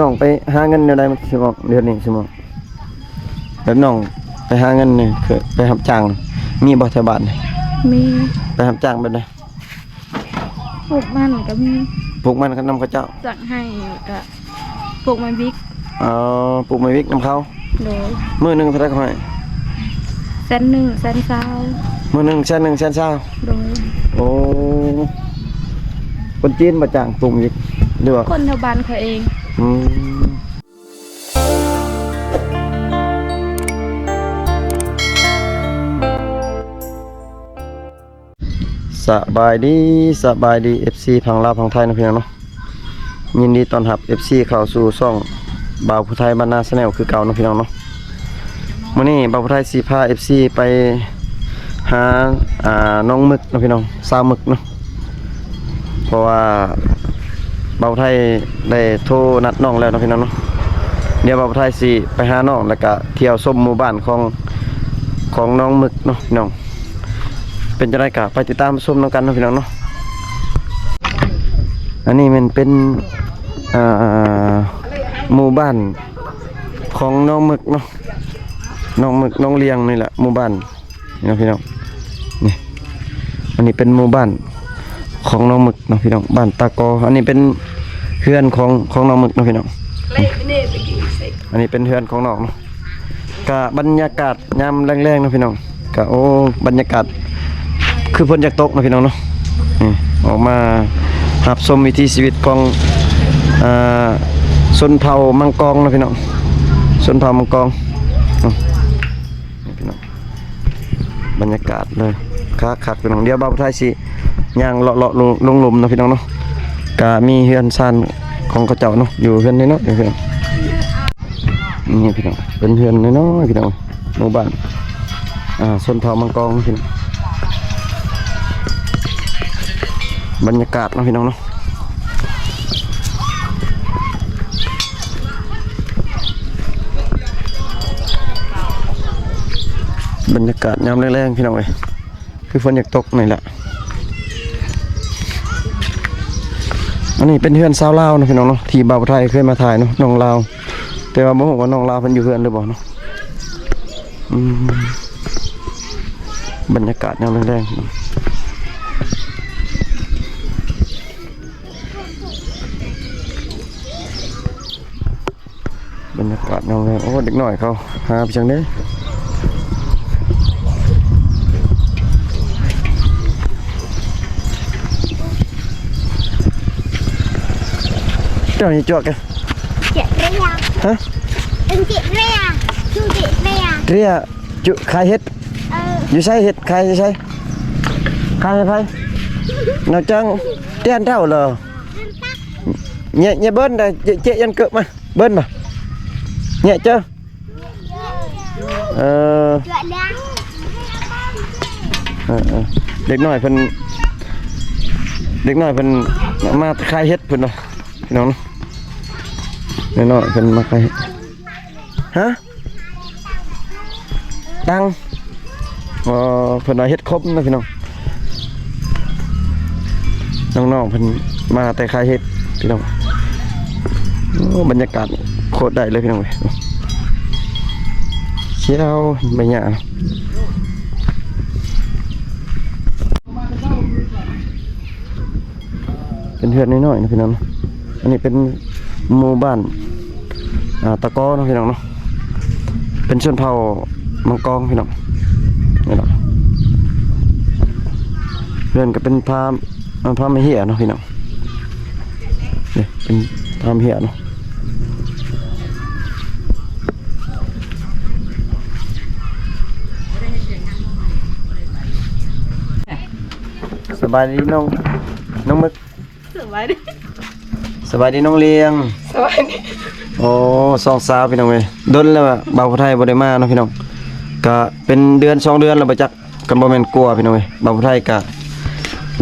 ນ້ອງໄປຫາເງິນແນວໃດມັນຊິອອກ ເດືອນນີ້ຊິອອກ? ແບບນ້ອງໄປຫາເງິນນີ້ ເຄີຍໄປຮັບຈ້າງ ມີບໍ່ແຖວບ້ານນີ້? ມີ. ໄປຮັບຈ້າງແບບໃດ? ປູກມັນກໍມີ. ປູກມັນກໍນຳເຂົາເຈົ້າ? ຈ້າງໄຮ່ ແລ້ວກໍປູກໄມ້ວິກ. ອໍ ປູກໄມ້ວິກນຳເຂົາ. ໂດຍ. ມື້ໜຶ່ງເທົ່າໃດເຂົາໃຫ້? ແສນໜຶ່ງ ແສນຊາວ. ມື້ໜຶ່ງແສນໜຶ່ງ ແສນຊາວ. ໂດຍ. ໂອ້ ຄົນຈີນບໍ່ຈ້າງປູກໄມ້ວິກ ຫຼືວ່າ ຄົນແຖວບ້ານຂ້ອຍເອງ. ອືມ. ສະບາຍດີ ສະບາຍດີ ເອັຟຊີ ຝັ່ງລາວຝັ່ງໄທເນາະ ພີ່ນ້ອງເນາະ. ຍິນດີຕ້ອນຮັບ ເອັຟຊີ ເຂົ້າສູ່ຊ່ອງບ່າວຜູ້ໄທບ້ານນາ Channel ຄືເກົ່າເນາະ ພີ່ນ້ອງເນາະ. ມື້ນີ້ບ່າວຜູ້ໄທຊິພາ ເອັຟຊີ ໄປຫາ ອ່າ ນ້ອງມຶກເນາະ ພີ່ນ້ອງ ສາວມຶກເນາະ. ເພາະວ່າບ່າວໄທໄດ້ໂທນັດນ້ອງແລ້ວເນາະ ພີ່ນ້ອງເນາະ. ດຽວບ່າວໄທຊິໄປຫານ້ອງ ແລ້ວກະທ່ຽວຊົມໝູ່ບ້ານຂອງ ຂອງນ້ອງມຶກເນາະ ພີ່ນ້ອງ. ເປັນຈັ່ງໃດກະໄປຕິດຕາມຊົມນຳກັນເນາະ ພີ່ນ້ອງເນາະ. ອັນນີ້ແມ່ນເປັນ ອ່າ ໝູ່ບ້ານຂອງນ້ອງມຶກເນາະ ນ້ອງມຶກ ນ້ອງລຽງນີ້ແຫຼະ ໝູ່ບ້ານ ນີ້ເນາະ ພີ່ນ້ອງ. ນີ້ ອັນນີ້ເປັນໝູ່ບ້ານຂອງນ້ອງໝຶກເນາະ ພີ່ນ້ອງ ບ້ານຕາກໍ. ອັນນີ້ເປັນເຮືອນຂອງ ຂອງນ້ອງໝຶກເນາະ ພີ່ນ້ອງ. ອັນນີ້ເປັນເຮືອນຂອງນ້ອງເນາະ. ກະບັນຍາກາດຍາມແລງໆເນາະ ພີ່ນ້ອງ ກະ ໂອ້ ບັນຍາກາດຄືຝົນຢາກຕົກເນາະ ພີ່ນ້ອງເນາະ. ນີ້ ອອກມາຮັບຊົມວິຖີຊີວິດຂອງ ອ່າ ຊົນເຜົ່າມັງກອງເນາະ ພີ່ນ້ອງ ຊົນເຜົ່າມັງກອງເນາະ. ນີ້ພີ່ນ້ອງ ບັນຍາກາດເລີຍ ຄັກໆ ພີ່ນ້ອງ. ດຽວບ່າວຜູ້ໄທຊິຍ່າງເລາະໆ ລົງ ລົງລຸ່ມເນາະ ພີ່ນ້ອງເນາະ. ກະມີເຮືອນຊານຂອງເຂົາເຈົ້າເນາະ ຢູ່ເຮືອນນ້ອຍໆ ເດີພີ່ນ້ອງ. ນີ້ພີ່ນ້ອງ ເປັນເຮືອນນ້ອຍໆ ພີ່ນ້ອງ ໝູ່ບ້ານ ອ່າ ຊົນເຜົ່າມັງກອງ ພີ່ນ້ອງ. ບັນຍາກາດເນາະ ພີ່ນ້ອງເນາະ. ບັນຍາກາດຍາມແລງໆ ພີ່ນ້ອງເອີຍ ຄືຝົນຢາກຕົກນີ້ແຫຼະ. ອັນນີ້ເປັນເຮືອນຊາວລາວເນາະ ພີ່ນ້ອງເນາະ ທີ່ບ່າວໄທເຄີຍມາຖ່າຍເນາະ ນ້ອງລາວ ແຕ່ວ່າບໍ່ຮູ້ວ່ານ້ອງລາວເພິ່ນຢູ່ເຮືອນຫຼືບໍ່ເນາະ. ອືມ ບັນຍາກາດຍາມແລງໆ ບັນຍາກາດຍາມແລງ. ໂອ້ ເດັກນ້ອຍເຂົາຫາໄປຈັ່ງເດ້. ເຈົ້ານີ້ຈວກກະ ເຈເຣຍ ຮະ ເອັນເຈເຣຍ ເຈເຣຍ ເຣຍ ຈຸ ຂາຍເຫັດ. ເອີ ຢູ່ໃສເຫັດ ຂາຍຢູ່ໃສ? ຂາຍໃຫ້ໃຜ? ນາງຈັງ ຕຽນເທົ່າເລີ ເຍ ເຍເບິ່ນໄດ້ ເຈ ເຈຍັນເກີບມາ ເບິ່ນມາ ເຍເຈີ. ເອີ ເອີ ເອີ ເດັກນ້ອຍເພິ່ນ ເດັກນ້ອຍເພິ່ນມາຂາຍເຫັດເພິ່ນວ່າ ພີ່ນ້ອງເນາະ. ເດັກນ້ອຍເພິ່ນມາຂາຍເຫັດ ຮະ? ຕັງ ອໍ ເພິ່ນວ່າເຫັດຂົມນະພີ່ນ້ອງ. ນ້ອງໆເພິ່ນມາແຕ່ຂາຍເຫັດພີ່ນ້ອງ. ໂອ້ ບັນຍາກາດໂຄດໄດ້ເລີຍພີ່ນ້ອງເອີຍ ຂຽວໃບຫຍ້າ. ເປັນເຮືອນນ້ອຍໆນະພີ່ນ້ອງ. ອັນນີ້ເປັນໝູ່ບ້ານ ອ່າ ຕະກໍເນາະພີ່ນ້ອງເນາະ. ເປັນຊົນເຜົ່າມັງກອງພີ່ນ້ອງ. ນີ້ລະ ເຮືອນກໍເປັນພາ ພາມະເຫຍເນາະພີ່ນ້ອງ. ນີ້ເປັນພາມະເຫຍເນາະ. ສະບາຍດີນ້ອງ ນ້ອງມຶກ. ສະບາຍດີ ສະບາຍດີນ້ອງລຽງ. ສະບາຍດີ. ໂອ້ ສອງສາວພີ່ນ້ອງເອີຍ ດົນແລ້ວບ່າວຜູ້ໄທບໍ່ໄດ້ມາເນາະພີ່ນ້ອງ. ກະເປັນເດືອນສອງເດືອນແລ້ວບໍ່ຈັກ ກະບໍ່ແມ່ນກວ່າພີ່ນ້ອງເອີຍ. ບ່າວຜູ້ໄທກະ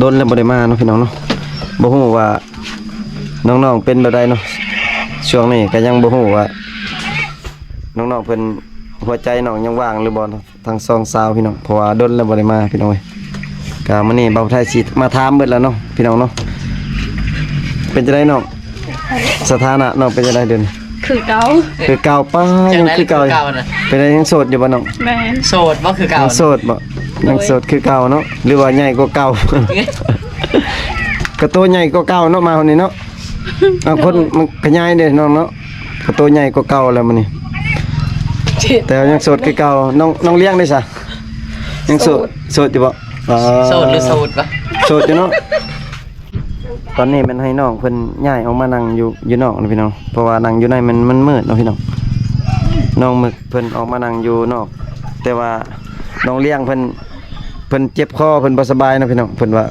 ດົນແລ້ວບໍ່ໄດ້ມາເນາະພີ່ນ້ອງເນາະ. ບໍ່ຮູ້ວ່ານ້ອງໆເປັນແບບໃດເນາະ ຊ່ວງນີ້ກະຍັງບໍ່ຮູ້ວ່ານ້ອງໆເພິ່ນ ຫົວໃຈນ້ອງຍັງວ່າງຫຼືບໍ່ເນາະ. ທັງສອງສາວພີ່ນ້ອງ ເພາະວ່າດົນແລ້ວບໍ່ໄດ້ມາພີ່ນ້ອງເອີຍ. ກະມື້ນີ້ບ່າວໄທຊິມາຖາມເບິດແລ້ວເນາະພີ່ນ້ອງເນາະ. ເປັນຈັ່ງໃດນ້ອງ? ສະຖານະນ້ອງເປັນຈັ່ງໃດເດ? ຄືເກົ່າ ຄືເກົ່າ. ປ້າ ຍັງຄືເກົ່າ ເປັນໃດ ຍັງໂສດຢູ່ບໍ່ນ້ອງ? ແມ່ນ. ໂສດບໍ່? ຄືເກົ່າ ຍັງໂສດບໍ່? ຍັງໂສດຄືເກົ່າເນາະ ຫຼືວ່າໃຫຍ່ກວ່າເກົ່າ? ກະໂຕໃຫຍ່ກວ່າເກົ່າເນາະ ມາຮອດນີ້ເນາະ. ເອົາ ຄົນມັນຂະຫຍາຍເດ້ນ້ອງເນາະ ກະໂຕໃຫຍ່ກວ່າເກົ່າແລ້ວມື້ນີ້ ແຕ່ວ່າຍັງໂສດຄືເກົ່າ. ນ້ອງ ນ້ອງລ້ຽງເດ້ຊະ ຍັງໂສດ ໂສດຢູ່ບໍ່? ອ່າ ໂສດຫຼືໂສດວະ? ໂສດຢູ່ເນາະ. ຕອນນີ້ແມ່ນໃຫ້ນ້ອງເພິ່ນຍ້າຍອອກມານັ່ງຢູ່ ຢູ່ນອກນະພີ່ນ້ອງ ເພາະວ່ານັ່ງຢູ່ໃນມັນ ມັນມືດເນາະພີ່ນ້ອງ. ນ້ອງມຶກເພິ່ນອອກມານັ່ງຢູ່ນອກ ແຕ່ວ່ານ້ອງລ້ຽງເພິ່ນ ເພິ່ນເຈັບຄໍ ເພິ່ນບໍ່ສະບາຍເນາະພີ່ນ້ອງ ເພິ່ນວ່າ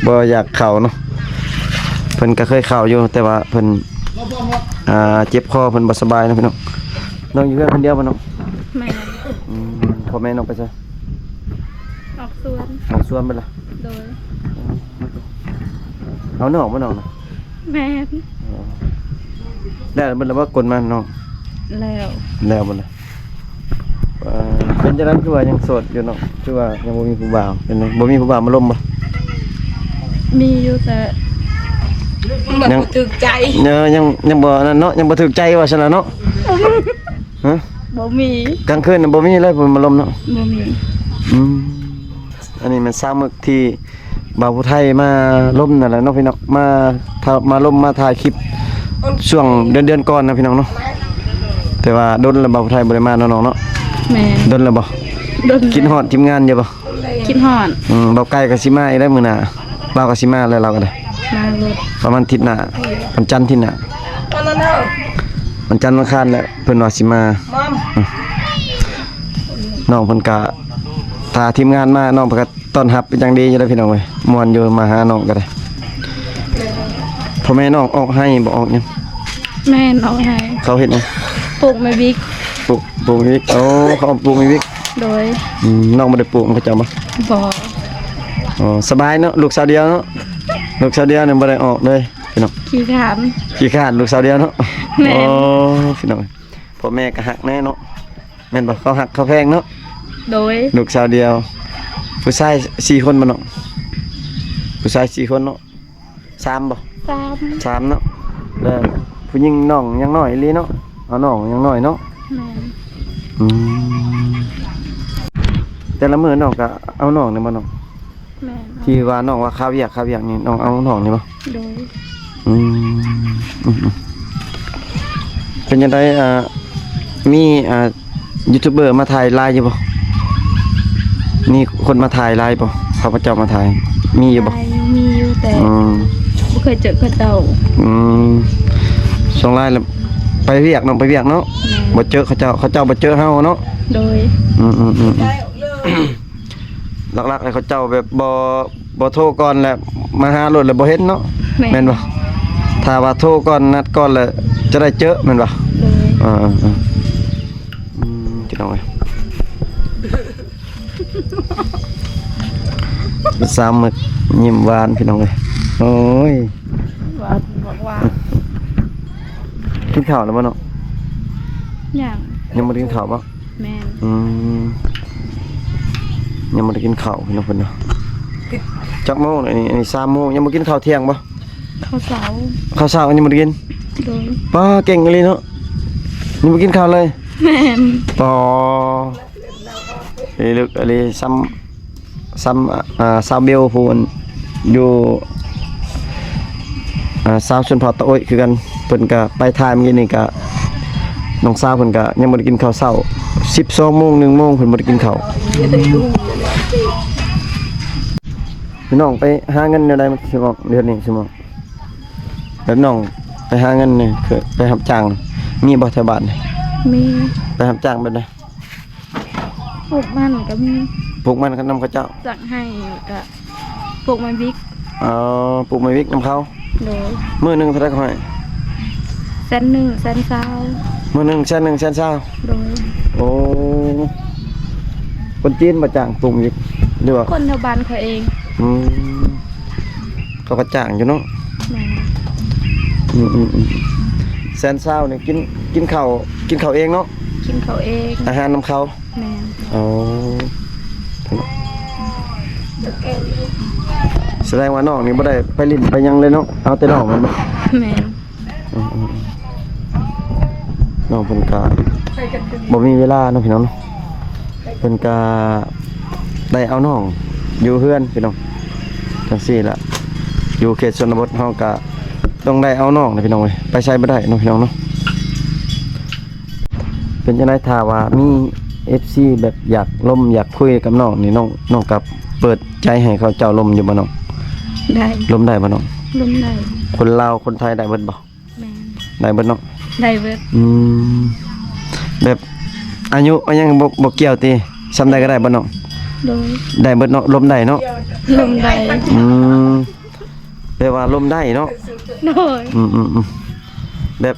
ບໍ່ຢາກເຂົ້າເນາະ. ເພິ່ນກໍເຄີຍເຂົ້າຢູ່ ແຕ່ວ່າເພິ່ນ ອ່າ ເຈັບຄໍ ເພິ່ນບໍ່ສະບາຍເນາະພີ່ນ້ອງ. ນ້ອງຢູ່ເຮືອນຄົນດຽວບໍ່ນ້ອງ? ແມ່ນ. ອືມ ພໍ່ແມ່ນ້ອງໄປໃສ? ອອກສວນ. ອອກສວນເບິດລະ? ໂດຍ. ເອົານ້ອງບໍ່ນ້ອງນະ? ແມ່ນ. ອໍ ແລ້ວເບິດລະບໍ່ ກົນມານ້ອງ? ແລ້ວ. ແລ້ວເບິດລະ. ເອີ ເປັນຈັ່ງໃດ ຄືວ່າຍັງໂສດຢູ່ເນາະ ຄືວ່າຍັງບໍ່ມີຜູ້ບ່າວ? ເປັນຫຍັງ ບໍ່ມີຜູ້ບ່າວມາລົມບໍ່? ມີຢູ່ ແຕ່ຍັງບໍ່ຖືກໃຈ. ເອີ ຍັງ ຍັງບໍ່ນັ້ນເນາະ ຍັງບໍ່ຖືກໃຈວ່າຊັ້ນລະເນາະ. ຮະ? ບໍ່ມີ. ກາງຄືນນະບໍ່ມີເລີຍຜູ້ມາລົມເນາະ? ບໍ່ມີ. ອືມ ອັນນີ້ແມ່ນສາວມຶກທີ່ ບ່າວຜູ້ໄທມາລົມນັ້ນແຫຼະເນາະພີ່ນ້ອງ ມາ ຖ້າມາລົມມາຖ່າຍຄລິບຊ່ວງເດືອນ ເດືອນກ່ອນນະພີ່ນ້ອງເນາະ. ແຕ່ວ່າດົນແລ້ວ ບ່າວຜູ້ໄທບໍ່ໄດ້ມາເນາະນ້ອງເນາະ. ແມ່ນ. ດົນແລ້ວບໍ່? ດົນ. ຄິດຮອດທີມງານຢູ່ບໍ່? ຄິດຮອດ. ອືມ ບ່າວໄກ່ກໍຊິມາອີກແລ້ວມື້ໜ້າ ລາວກໍຊິມາແລ້ວ ລາວກໍໄດ້ ມາໂລດ. ປະມານທິດໜ້າ ວັນຈັນທິດໜ້າ ວັນຈັນວັນອັງຄານແຫຼະ ເພິ່ນວ່າຊິມາ. ອືມ ນ້ອງເພິ່ນກະ ຖ້າທີມງານມາ ນ້ອງເພິ່ນກະ ຕ້ອນຮັບເປັນຢ່າງດີຢູ່ເດ້ພີ່ນ້ອງເອີຍ ມ່ວນຢູ່ ມາຫານ້ອງກໍໄດ້. ພໍ່ແມ່ນ້ອງອອກໄຮ່ບໍ່ ອອກຫຍັງ? ແມ່ນ ອອກໄຮ່. ເຂົາເຮັດຫຍັງ? ປູກໝາກວິກ. ປູກ ປູກໝາກວິກ. ໂອ້ ເຂົາເອົາປູກໝາກວິກ. ໂດຍ. ອືມ ນ້ອງບໍ່ໄດ້ປູກນຳເຂົາເຈົ້າບໍ່? ບໍ່. ອໍ ສະບາຍເນາະ ລູກສາວດຽວເນາະ. ລູກສາວດຽວນີ້ບໍ່ໄດ້ອອກເລີຍພີ່ນ້ອງ. ຂີ້ຄ້ານ. ຂີ້ຄ້ານ ລູກສາວດຽວເນາະ. ແມ່ນ. ໂອ້ ພີ່ນ້ອງ ພໍ່ແມ່ກໍຮັກແນ່ເນາະ. ແມ່ນບໍ່? ເຂົາຮັກເຂົາແພງເນາະ. ໂດຍ. ລູກສາວດຽວ ຜູ້ຊາຍສີ່ຄົນບໍ່ນ້ອງ? ຜູ້ຊາຍສີ່ຄົນເນາະ. ສາມບໍ່? ສາມ. ສາມເນາະ. ແລ້ວຜູ້ຍິງນ້ອງຍັງນ້ອຍອີ່ຫຼີເນາະ. ເອົານ້ອງຍັງນ້ອຍເນາະ. ແມ່ນ. ອືມ ແຕ່ລະມື້ນ້ອງກໍເອົານ້ອງນີ້ບໍ່ນ້ອງ? ແມ່ນ. ທີ່ວ່ານ້ອງວ່າຄາວຽກ ຄາວຽກນີ້ ນ້ອງເອົານ້ອງນີ້ບໍ່? ໂດຍ. ອືມ ອືມ ເປັນຈັ່ງໃດ ອ່າ ມີ ອ່າ ຢູທູບເບີມາຖ່າຍຫຼາຍຢູ່ບໍ່? ມີຄົນມາຖ່າຍຫຼາຍບໍ່? ເຂົາພະເຈົ້າມາຖ່າຍ ມີຢູ່ບໍ່? ຫຼາຍ ມີຢູ່ ແຕ່ ອືມ ບໍ່ເຄີຍເຈີເຂົາເຈົ້າ. ອືມ ສ່ວນຫຼາຍແລ້ວໄປວຽກເນາະ ໄປວຽກເນາະ. ແມ່ນ. ບໍ່ເຈີເຂົາເຈົ້າ ເຂົາເຈົ້າບໍ່ເຈີເຮົາເນາະ. ໂດຍ. ອືມໆໆ ຫຼັກໆ ແລ້ວເຂົາເຈົ້າແບບບໍ່ ບໍ່ໂທກ່ອນແລ້ວມາຫາໂລດແລ້ວບໍ່ເຫັນເນາະ. ແມ່ນ. ແມ່ນບໍ່? ຖ້າວ່າໂທກ່ອນ ນັດກ່ອນແລ້ວຈະໄດ້ເຈີແມ່ນບໍ່? ໂດຍ. ເອີໆໆ ອືມ ພີ່ນ້ອງເອີຍ ສາວໝຶກຍິ້ມຫວານ ພີ່ນ້ອງເອີຍ. ໂອ້ຍ ຫວານ ຫວານ. ກິນເຂົ້າແລ້ວບໍ່ນ້ອງ? ຍັງ. ຍັງບໍ່ໄດ້ກິນເຂົ້າບໍ່? ແມ່ນ. ອືມ ຍັງບໍ່ໄດ້ກິນເຂົ້າພີ່ນ້ອງເພິ່ນເນາະ. ຈັກໂມງແລ້ວນີ້? ອັນນີ້ສາມໂມງ ຍັງບໍ່ກິນເຂົ້າທ່ຽງບໍ່? ເຂົ້າເຊົ້າ. ເຂົ້າເຊົ້າຍັງບໍ່ໄດ້ກິນ? ໂດຍ. ປ້າ ເກັ່ງອີ່ຫຼີເນາະ ຍັງບໍ່ກິນເຂົ້າເລີຍ? ແມ່ນ. ປໍ ອີລຶກອີ່ຫຼີ ສ່ຳ ສ່ຳ ອ່າ ສາວເບວຜູ້ຢູ່ ອ່າ ຊາວຊົນເຜົ່າຕາໂອ້ຍຄືກັນ ເພິ່ນກະໄປຖ່າຍມື້ກີ້ນີ້ກະ ນ້ອງສາວເພິ່ນກະຍັງບໍ່ໄດ້ກິນເຂົ້າເຊົ້າ ສິບສອງໂມງ ໜຶ່ງໂມງ ເພິ່ນບໍ່ໄດ້ກິນເຂົ້າ. ພີ່ນ້ອງໄປຫາເງິນແນວໃດມັນຊິອອກ ເດືອນນີ້ຊິອອກ? ແບບນ້ອງໄປຫາເງິນນີ້ ຄືໄປຮັບຈ້າງ ມີບໍ່ແຖວບ້ານ? ມີ. ໄປຮັບຈ້າງແບບໃດ? ປູກມັນກໍມີ. ປູກມັນກໍນຳເຂົາເຈົ້າ? ຈັກໄຮ່ ແລ້ວກໍປູກໝາກວິກ. ອໍ ປູກໝາກວິກນຳເຂົາ. ໂດຍ. ມື້ໜຶ່ງເທົ່າໃດເຂົາໃຫ້? ແສນໜຶ່ງ ແສນຊາວ. ມື້ໜຶ່ງແສນໜຶ່ງ ແສນຊາວ. ໂດຍ. ໂອ້ ຄົນຈີນບໍ່ຈ້າງປູກໝາກວິກ ຫຼືວ່າ ຄົນແຖວບ້ານເຂົາເອງ. ອືມ ເຂົາກໍຈ້າງຢູ່ເນາະ. ແມ່ນ. ອືມໆໆ ແສນຊາວນີ້ກິນ ກິນເຂົ້າ ກິນເຂົ້າເອງເນາະ? ກິນເຂົ້າເອງ. ອາຫານນຳເຂົາ? ແມ່ນ. ອໍ ສະແດງວ່ານ້ອງນີ້ບໍ່ໄດ້ໄປຫຼິ້ນໄປຫຍັງເລີຍເນາະ ເອົາແຕ່ນ້ອງແມ່ນບໍ່? ແມ່ນ. ອືມ ນ້ອງເພິ່ນກະບໍ່ມີເວລາເນາະພີ່ນ້ອງເນາະ ເພິ່ນກະໄດ້ເອົານ້ອງຢູ່ເຮືອນພີ່ນ້ອງ ຈັ່ງຊີ້ລະ ຢູ່ເຂດຊົນນະບົດເຮົາກະຕ້ອງໄດ້ເອົານ້ອງນະພີ່ນ້ອງເອີຍ ໄປໃສບໍ່ໄດ້ເນາະພີ່ນ້ອງເນາະ. ເປັນຈັ່ງໃດ ຖ້າວ່າມີເອັຟຊີແບບຢາກລົມຢາກຄຸຍກັບນ້ອງນີ້ ນ້ອງ ນ້ອງກໍເປີດໃຈໃຫ້ເຂົາເຈົ້າລົມຢູ່ບໍ່ນ້ອງ? ໄດ້ ລົມໄດ້ບໍ່ນ້ອງ? ລົມໄດ້ ຄົນລາວຄົນໄທໄດ້ເບິດບໍ່? ແມ່ນ ໄດ້ເບິດເນາະ ໄດ້ເບິດ ອືມ ແບບອາຍຸ ອາຫຍັງບໍ່ ບໍ່ກ່ຽວຕິ ສ່ຳໃດກໍໄດ້ບໍ່ນ້ອງ? ໂດຍ ໄດ້ເບິດເນາະ ລົມໄດ້ເນາະ ລົມໄດ້ ອືມ ແປວ່າລົມໄດ້ເນາະ ໂດຍ ອືມໆໆ ແບບ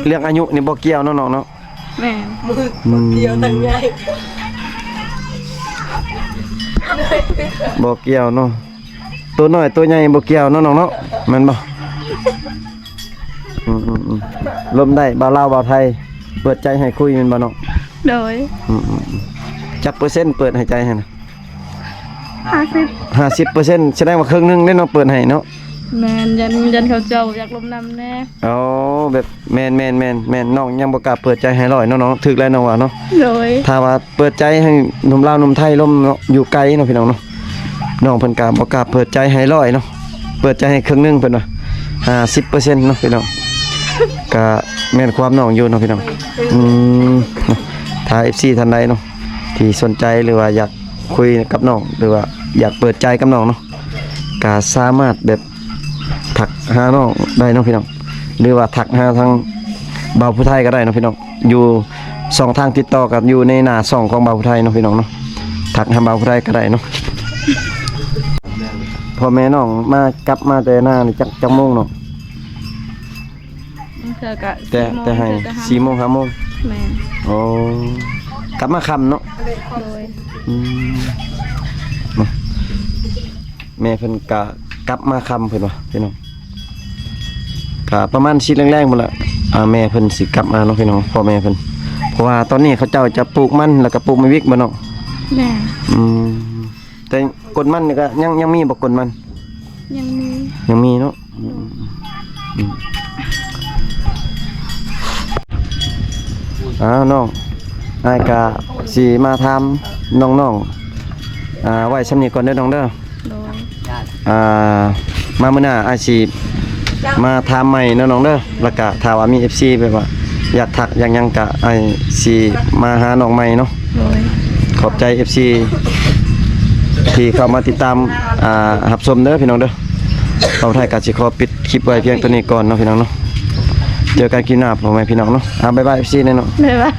ເລື່ອງອາຍຸນີ້ບໍ່ກ່ຽວເນາະນ້ອງເນາະ ແມ່ນ ອືມ ບໍ່ກ່ຽວທັງໃຫຍ່ ບໍ່ກ່ຽວເນາະ ໂຕນ້ອຍໂຕໃຫຍ່ບໍ່ກ່ຽວເນາະນ້ອງເນາະ ແມ່ນບໍ່? ອືມໆໆ ລົມໄດ້ ບ່າວລາວບ່າວໄທ ເປີດໃຈໃຫ້ຄຸຍແມ່ນບໍ່ນ້ອງ? ໂດຍ ອືມໆໆ ຈັກເປີເຊັນເປີດໃຫ້ໃຈຫັ້ນນະ? ຫ້າສິບ ຫ້າສິບເປີເຊັນ ສະແດງວ່າເຄິ່ງໜຶ່ງເດ້ເນາະ ເປີດໃຫ້ເນາະ ແມ່ນ ຢ້ານ ຢ້ານເຂົາເຈົ້າຢາກລົມນຳແດ່ ອໍ ແບບ ແມ່ນໆໆໆ ນ້ອງຍັງບໍ່ກ້າເປີດໃຈໃຫ້ຮ້ອຍເນາະ ນ້ອງ ຖືກແລ້ວນ້ອງວ່າເນາະ ໂດຍ ຖ້າວ່າເປີດໃຈໃຫ້ໜຸ່ມລາວໜຸ່ມໄທລົມເນາະ ຢູ່ໄກເນາະພີ່ນ້ອງເນາະ ນ້ອງເພິ່ນກະບໍ່ກ້າເປີດໃຈໃຫ້ຮ້ອຍເນາະ ເປີດໃຈໃຫ້ເຄິ່ງໜຶ່ງເພິ່ນວ່າ ຫ້າສິບເປີເຊັນເນາະພີ່ນ້ອງ ກະແມ່ນຄວາມນ້ອງຢູ່ເນາະພີ່ນ້ອງ ອືມ ເນາະ ຖ້າເອັຟຊີທ່ານໃດເນາະ ທີ່ສົນໃຈ ຫຼືວ່າຢາກຄຸຍກັບນ້ອງ ຫຼືວ່າຢາກເປີດໃຈກັບນ້ອງເນາະ ກະສາມາດແບບທັກຫານ້ອງໄດ້ເນາະພີ່ນ້ອງ ຫຼືວ່າທັກຫາທາງບ່າວຜູ້ໄທກໍໄດ້ເນາະພີ່ນ້ອງ ຢູ່ຊ່ອງທາງຕິດຕໍ່ກັນຢູ່ໃນໜ້າຊ່ອງຂອງບ່າວຜູ້ໄທເນາະພີ່ນ້ອງເນາະ ທັກຫາບ່າວຜູ້ໄທກໍໄດ້ເນາະ. ພໍ່ແມ່ນ້ອງມາ ກັບມາແຕ່ນານີ້ຈັກ ຈັກໂມງນ້ອງ? ບາງເທື່ອກໍ ແຕ່ ສີ່ໂມງ ແຕ່ໃຫ້ ເທື່ອກໍຫ້າ ສີ່ໂມງ ຫ້າໂມງ ແມ່ນ ໂອ້ ກັບມາຄ່ຳເນາະ ໂດຍ ອືມ ເນາະ ແມ່ເພິ່ນກະກັບມາຄ່ຳເພິ່ນວ່າພີ່ນ້ອງ ກະປະມານສີ່ແລງໆພຸ້ນລະ ອ່າ ແມ່ເພິ່ນຊິກັບມາເນາະພີ່ນ້ອງ ພໍ່ແມ່ເພິ່ນ ເພາະວ່າຕອນນີ້ເຂົາເຈົ້າຈະປູກມັນ ແລ້ວກະປູກໝາກວິກບໍ່ນ້ອງ? ແມ່ນ ອືມ ແຕ່ກົນມັນນີ້ກະຍັງ ຍັງມີບໍ່ ກົນມັນ? ຍັງມີ ຍັງມີເນາະ ອືມ ອືມ ອ້າວ ນ້ອງ ອ້າຍກະຊິມາຖາມນ້ອງໆ ອ່າ ໄວ້ຊ່ຳນີ້ກ່ອນເດີນ້ອງເດີ ໂດຍ ອ່າ ມາມື້ໜ້າອ້າຍຊິມາຖາມໃໝ່ເນາະນ້ອງເດີ ແລ້ວກະຖ້າວ່າມີເອັຟຊີແບບວ່າຢາກທັກຢາກຫຍັງກະອ້າຍຊິມາຫານ້ອງໃໝ່ເນາະ ໂດຍ ຂອບໃຈເອັຟຊີທີ່ເຂົ້າມາຕິດຕາມ ອ່າ ຮັບຊົມເດີພີ່ນ້ອງເດີ ບ່າວໄທກະຊິຂໍປິດ ຄລິບໄວ້ພຽງເທົ່ານີ້ກ່ອນເນາະພີ່ນ້ອງເນາະ ເຈີກັນຄລິບໜ້າພໍ່ແມ່ພີ່ນ້ອງເນາະ ອ່າ ບາຍບາຍ ເອັຟຊີ ແນ່ເນາະ ບາຍບາຍ.